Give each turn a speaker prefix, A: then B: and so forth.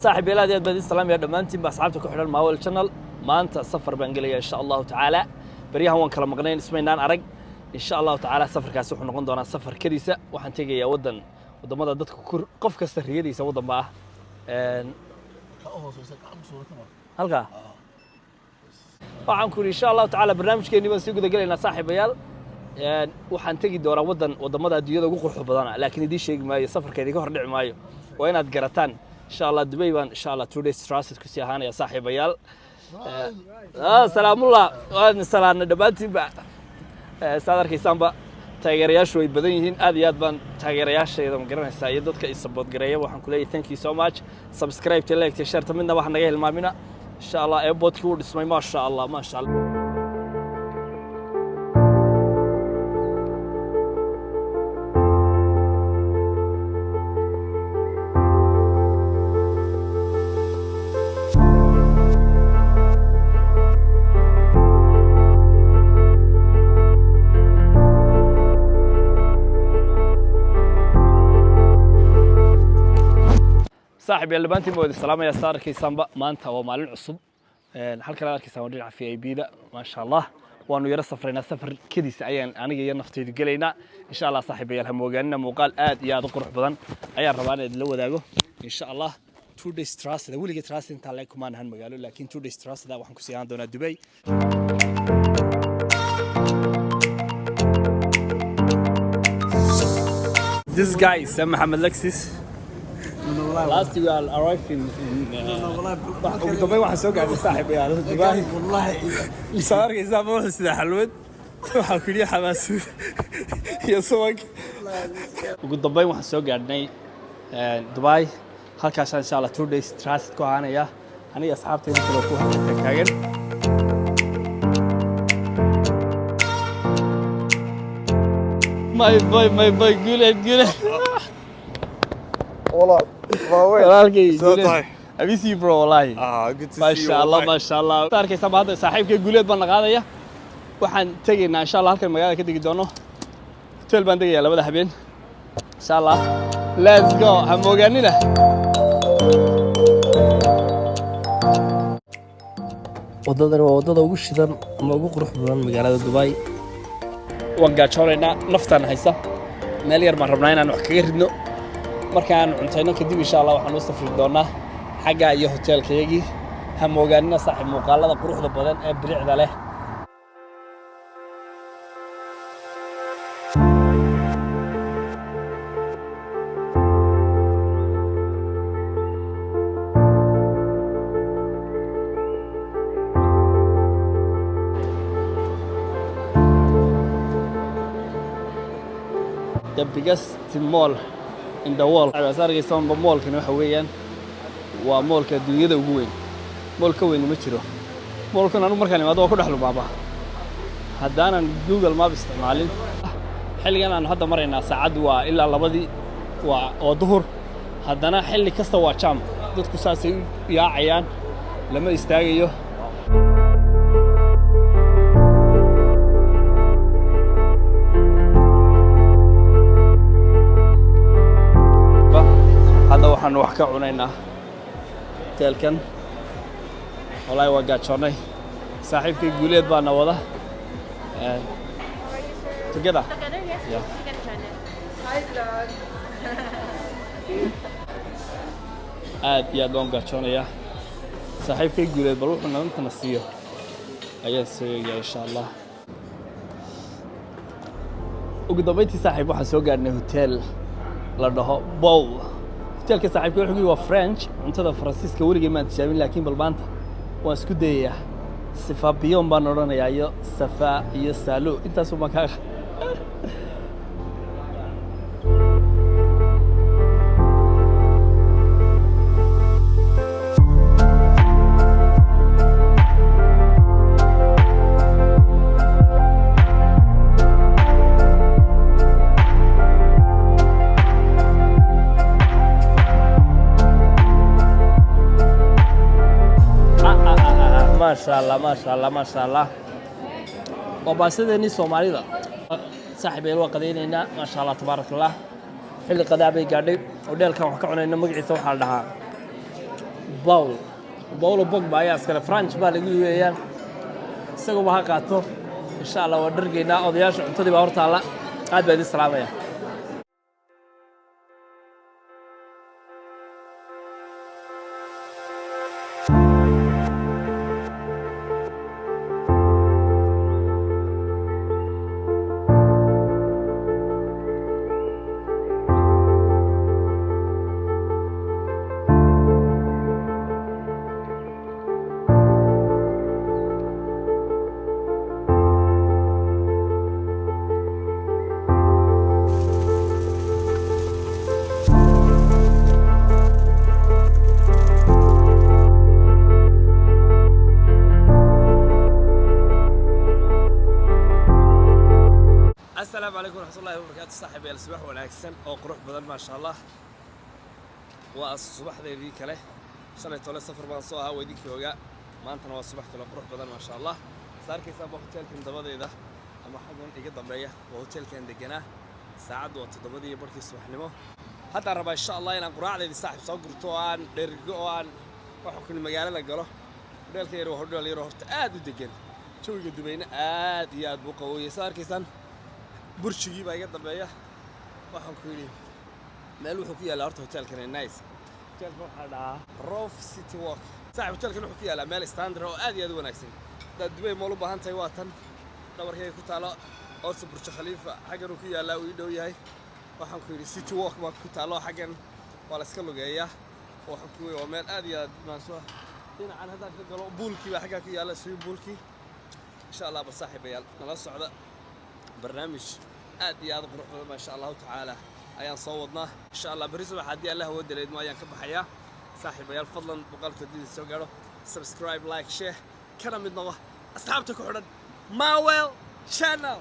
A: Saaxiib yaal, aad iyo aad baan idin salaamaya dhammaantiinba, asxaabta ku xidhan Maawel Channel. Maanta safar baan gelaya, insha Allahu tacaala. Baryahan waan kala maqnayn, ismaynaan arag. Insha Allahu tacaala safarkaasi wuxuu noqon doonaa safar kadiisa. Waxaan tegayaa waddan waddamada dadka qof kasta riyadiisa waddan ba ah. Halkaa waxaan ku yidhi, insha Allahu tacaala barnaamijkeennii baan sii guda gelaynaa, saaxiibayaal. Waxaan tegi doonaa waddan waddamada adduunyada ugu quruxda badana, laakiin idiin sheegi maayo, safarka idinka hor dhici maayo, waa inaad garataan. Insha Allah Dubay baan, insha Allah, 2 days transit kusii ahaanaya, saaxiibayaal. Salaamullah, waan salaanay dhammaantiinba. Saad arkaysaanba taageerayaashu way badan yihiin. Aad iyo aad baan taageerayaashayda, ma garanaysaa, iyo dadka i support gareeya waxaan ku leeyahay thank you so much. Subscribe ta, like ta, share ta, midna wax naga hilmaamina. Insha Allah airportkii wuu dhismay, maasha Allah, maasha Allah. Saaxib yaal, dhammaantiin baa idin salaamaya. Saa arkaysaanba maanta waa maalin cusub. Halkan aad arkaysaan waa dhinaca VIP da, maasha Allah. Waanu yaro safraynaa, safar kadiisa ayaan aniga iyo naftaydu gelaynaa, insha Allah. Saaxiibayaal, ha moogaanina, muuqaal aad iyo aad u qurux badan ayaan rabaa inaan idinla wadaago, insha Allah. 2 days transit, weligay transit intaa leeg kumaan ahan magaalo, laakiin 2 days transit waxaan kusii ahaan doonaa Dubay. This guy is Mohammed Lexis. Last we are arriving in ugu dambeyn waxaan soo gaarnay, saaxiibayaal, Dubai. Soo arkaysaa ma wuxuu sidaa xalwad, waxaa ku yidhi xamaasuud iyo subag. Ugu dambeyn waxaan soo gaadhnay Dubai. Halkaasaan, insha Allah, 2 days transit ku ahaanaya, aniga asxaabtayda kale ku halka taagan. My boy, my boy, guuleed, guuleed.
B: Walaal, waa weyn.
A: Walaalkay.
B: Soo
A: Guuleed.
B: tahay?
A: I miss you, bro, wallahi.
B: Ah, good to see you.
A: Maasha Allah.
B: Wallahi.
A: Maasha Allah. Arkaysaa ma hadda saaxiibkay guuleed baan la qaadaya. Waxaan tegaynaa, insha Allah, halkan magaalada ka degi doono. Hotel baan degayaa labada habeen, insha Allah. Let's go, ha moogaanina. Waddadani waa waddada ugu shidan ama ugu qurux badan magaalada Dubai. Waan gaajoonaynaa, naftaan haysa. Meel yar baan rabnaa inaan wax kaga ridno. Markaan cuntayno kadib, insha Allah, waxaan u safri doonaa xagga iyo hoteelkayagii. Ha moogaanina, saaxiib, muuqaalada quruxda badan ee bilicda leh. The biggest mall in the world. Waxaad arkaysaanba mallkani waxa weeyaan waa mallka adduunyada ugu weyn. Mall ka weyn ma jiro. Mallkan anigu markaan imaado waa ku dhex lumaaba haddaanan Google Map isticmaalin. Xilligan aan hadda maraynaa saacaddu waa ilaa 2dii waa oo duhur, haddana xilli kasta waa jam. Dadku saasay u yaacayaan, lama istaagayo. Hadda waxaanu wax ka cunaynaa hoteelkan. Wallaahi waa gaajoonnay. Saaxiibkay Guuleed baana wada. Together.
C: Together, yes.
A: Yeah.
C: You can join it.
A: Aad iyo aad baan u gaajoonayaa. Saaxiibkay Guuleed bal wuxuu nalantana siiyo ayaan soogayaa, insha Allah. Ugu dambeyntii, saaxiib, waxaan soo gaadhnay hotel la dhaho Bow. Hotelka saaxiibkay wuxuu yidhi waa French. Cuntada Faransiiska weligay maan tijaabin, laakiin bal maanta waan isku dayayaa. Sifabiyon baan odhanayaa iyo safa iyo saalo, intaasu baan kaa. Maasha Allah, maasha Allah, maasha Allah. Waa baasadeenii Soomaalida. Saaxiib, waa qadaynaynaa. Maasha Allah, tabaaraka Allah. Xilli qadaa bay gaadhay. Hodheelkan wax ka cunayno magaciisa waxaa la dhahaa Paul Paulo Pogba ayaa iskale. French baa lagu weeyaan, isaguba ha qaato insha Allah. Waa dhargeynaa. Odayaasha cuntadii baa hortaalla. Aad baa idin salaamaya. Asalaamu calaykum waraxmatullahi wabarakaatu. Saaxiibayaal, subax wanaagsan oo qurux badan, maasha Allah. Waa subaxdeedii kale. Shalay tole safar baan soo ahaa, waa idinkii ogaa. Maantana waa subax kale oo qurux badan, maasha Allah. Sa arkaysaa ba hoteelkan dabadeeda ama xaggan iga dambeeya waa hoteelkan deganaa. Saacaddu waa 7:30 subaxnimo. Haddaan rabaa insha Allah inaan quraacdeedii, saaxiib, soo gurto oo aan dhergo oo aan waxa kuni magaalada galo. Hoteelka yar waa hodheel yar oo horta aad u degan. Jawiga Dubayna aad iyo aad buu qabooyay. Sa arkaysaan, burjigii baa iga dambeeya. Waxaan ku yidhi meel wuxuu ku yaallaa horta hoteelkan nice. Hoteelka waxaa dhahaa Rove City Walk. Saaxiib, hoteelkan wuxuu ku yaallaa meel standard oo aad iyo aad u wanaagsan. Haddaad Dubay Mall u baahan tahay, waa tan dhabarkayga ku taalo. Orsa Burj Khalifa xaggan uu ku yaallaa, uu ii dhow yahay. Waxaan ku yidhi City Walk baa ku taalo xaggan, waa la iska lugeeyaa. Waxaan ku yidhi waa meel aad iyo aad maaso. Dhinacan haddaan ka galo, poolkii baa xaggaa ku yaalla, swimming poolkii insha Allah. Bal saaxiibayaal, nala socda. Barnaamij aad iyo aad u qurux badan baa insha Allahu tacaala ayaan soo wadnaa insha Allah. Berri subax haddii Allah awood daleedmo ayaan ka baxayaa. Saaxiibayaal, fadlan muuqaalka haddii soo gaadho, subscribe, like, share, kana mid noqo asxaabta ku xidhan Mawel Channel.